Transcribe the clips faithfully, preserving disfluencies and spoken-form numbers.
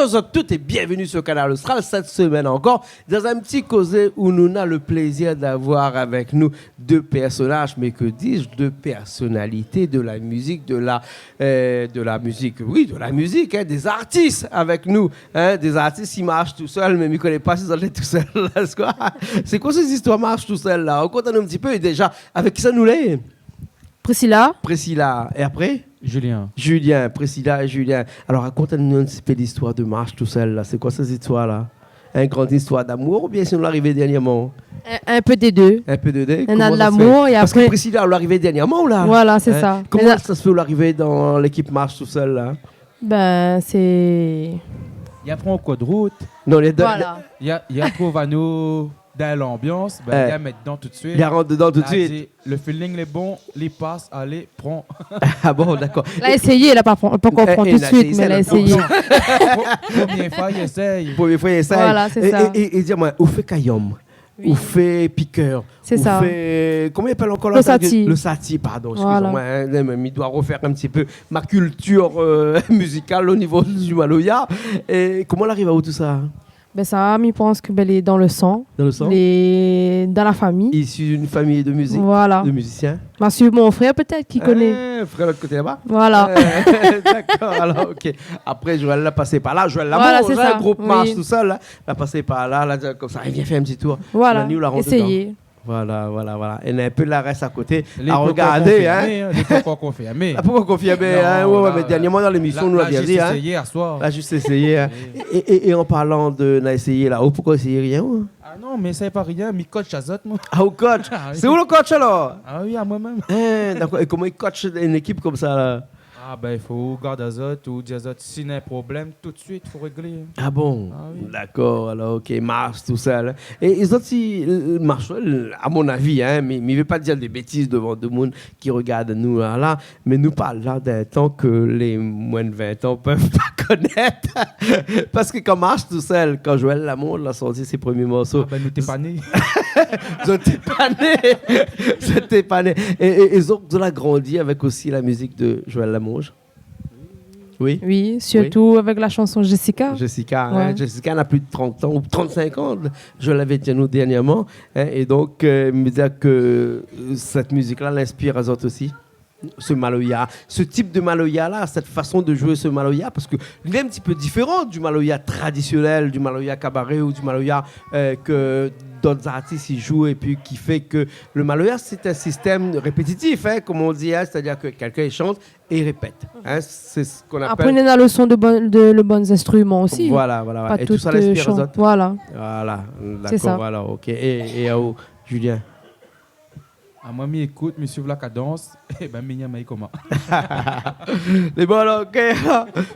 Bonjour à toutes et bienvenue sur Kanal Austral. Cette semaine encore, dans un petit causé où nous avons le plaisir d'avoir avec nous deux personnages, mais que dis-je, deux personnalités de la musique, de la, euh, de la musique, oui, de la musique, hein, des artistes avec nous, hein, des artistes qui marchent tout seuls, mais mi koné pa si zot lé tout sèl la, sé koi ? Sé koi sé zistoir marsh tout sèl la ? Rakont anou in ti pé, é déza, avèk kisa nou lé ? Priscilla. Priscilla. É apré ? Julien. Julien, Priscilla é Julien. Alor, rakont anou in ti pé listoir de marsh tout sèl la. Sé koi sé zistoir la ? In gran istoir d'amour oubien sinon larivé dernièrman ? In, in pé dé dé. In pé dé dé ? Néna de lamour é apré... Parske Priscilla, larivé dernièrman ou la ? Voilà, sé sa. Koman sa sé fé ou larivé dan lékip marsh tout sèl la ? Ben, sé... Li la pran an kour de rout. Non, lé dé... Voilà. Li la, li la trouv anou dan lanbians, ben, li la mèt dedan tout de suit. Li la rant dedan tout de suit. Li la di, le feeling lé bon, li pas, alé, pran. Ah bon, dakor. La éséyé, la pa pran, pankor pran tout de suit, mé la éséyé. Pro-, promié foi, li éséy. Promié foi, li éséy. Voilà, sé sa. É, é, é di amoin, ou fé kayanm, ou fé pikèr, ou fé, koman i apèl ankor ? Losati. Losati, pardon, eskiz amoin, hein, mé mi doi rofé in ti pé mon kiltir, euh, mizikal o nivo du maloya. É koman lariv aou tout sa ? Ben sa, mi pans ke, ben, lé dan le san. Dan le san ? Lé dan la fami. Issu d'une famille de musique, de musiciens. Voilà. Ma suiv mon frèr pétèt, ki koné. Ah, frèr lot koté laba ? Voilà. Euh, dakor, alor, ok. Apré, Joël la pasé par la. Joël la, voilà, sé sa, in group marsh tout sèl la. La pasé par la, la di konmsa, vien fé in ti tour. Voilà, la rant dedan. Voilà, voilà, voilà. É néna in pé la rès a koté a rogardé, hein. Lé pankor konfirmé, hein. Lé pankor konfirmé. La pankor konfirmé, hein. Non, ouais, ouais, mé dernièrman dan lémision, nou la bien di, hein. La zis éséyé yèr soir. La zis éséyé, hein. É, é, é an parlan de, na éséyé la, ou, poukoi éséyé rien, ou ? Ah non, mé sa lé pa rien, mi coach azot, moin. Ah, ou coach ? Ah oui. Sé ou le coach alor ? Ah oui, amoin mèm. Eh, dakor. É koman i coach in ékip konmsa la ? Ah ben, i fo ou gard azot, ou di azot, si néna in problèm, tout de suit, fo réglé. Ah bon ? Ah oui. Dakor, alor, ok, marsh tout sèl, hein. É, é zot i, euh, marsh, euh, a mon avi, hein, mi, mi vé pa dir dé bétiz devan demoun ki rogard anou la, la, mé nou parl la d'in tan ke lé moin de vin an i pé pa konèt. Parske kan marsh tout sèl, kan Joël Lamonge la sorti sé promié morso, ah ben, nou té pa né. Zot té pa né. Zot té pa né. É, é, é zot, zot la grandi avèk osi la mizik de Joël Lamonge. Oui. Oui, sirtou avèk la shanson Jessica. Jessica, hein. Ouais. Jessica na plis de trant an ou trant-sink an, Joël la di anou dernièrman, hein, é donk, euh, mi vé dir ke, euh, sèt mizik la, la inspir azot osi. Ce maloya, ce type de maloya la, cette façon de jouer ce maloya, parske li lé in ti pé diféran du maloya tradisionèl, du maloya kabaré ou du maloya, euh, ke d'ot artis i zoué, é pi ki fé ke le maloya, sé in sistèm répétitif, hein, konm i di, hein, sétadir ke kèlkin i shant é i répèt, hein, sé sak i apèl... Apré, néna le son de bon, de, le bon instriman osi. Voilà, voilà, voilà. Pa tout, euh, shan-, voilà. Voilà, dakor, voilà, ok. É, é, euh, Julien ? Ah, moin, mi ékout, mi suiv la kadans, é ben, mi gnam ali koman. Lé bon, alor, ok.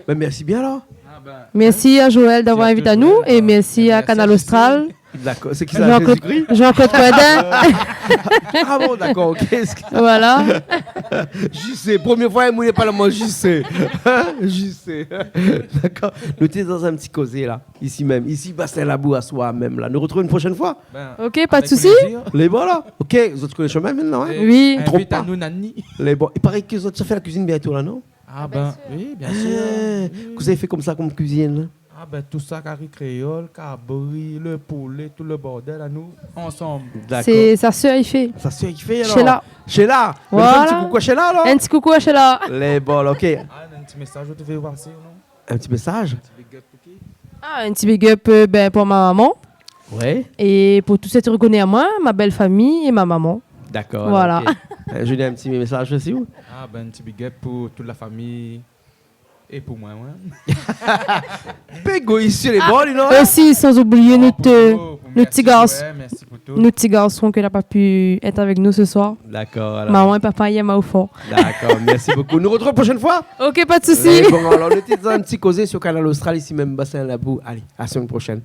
Ben, mèrsi bien, alor. Ah ben, mèrsi a Joël d'avoir invit anou, é mèrsi a Kanal Austral. Dakor. Sé kisa, Jean-Claude, Jésus-Christ ? Jean-Claude Coindin. Ah bon, dakor, ok. Voilà. J C, promié foi, moin lé pa la, moin, J C. Hein ? J C. Dakor. Nou té dan in ti kozé la, isi mèm, isi Bassin Labou, aswar mèm la. Nou artrouv in proshèn foi. Ben, avèk plézir. Ok, pa de sousi. Lé bon la. Ok, zot i koné shomin mintnan, hein ? Oui. Tronp pa. Invit anou, Nani. Lé bon. I paré ke zot i sa fé la kuizine bientô la, non ? Ah ben, oui, bien sir. Eh, oui, oui. Kosa i fé konmsa konm kuizine la ? Ah ben, tout sa, kari kréol, kabri, le poulé, tout le bordèl, anou, ansanm. Dakor. Sé sa sèr i fé. Sa sèr i fé, alor. Sheila. Sheila. Voilà. Fé in ti koukou a Sheila, alor. In ti koukou a Sheila. Lé bon, ok. Ah, in ti mésaz, ou té vé pasé, non ? In ti mésaz ? In ti big up pou ki ? Ah, in ti big up, euh, ben, pou mon momon. Ouais. É pou tout sak i koné amoin, mon bèl fami é mon momon. Dakor, alor, ok. Voilà. Euh, Julien, in ti mésaz osi, ou ? Ah ben, in ti big up pou tout la fami é pou moin, ouais. Pé égoïs, lé bon, non ? Ah, osi, san oublié nout, euh, nout ti garson. Mèrsi pou tout. Nout ti garson ke la pa pu èt avèk nou se soir. Dakor, alor. Momon é papa i èm aou for. Dakor, mèrsi bokou. Nou artrouv proshèn foi. Ok, pa de sousi. Lé bon, alor, nou té dan in ti kozé sur Kanal Austral, isi mèm Bassin Labou. Alé, a la semaine prochaine.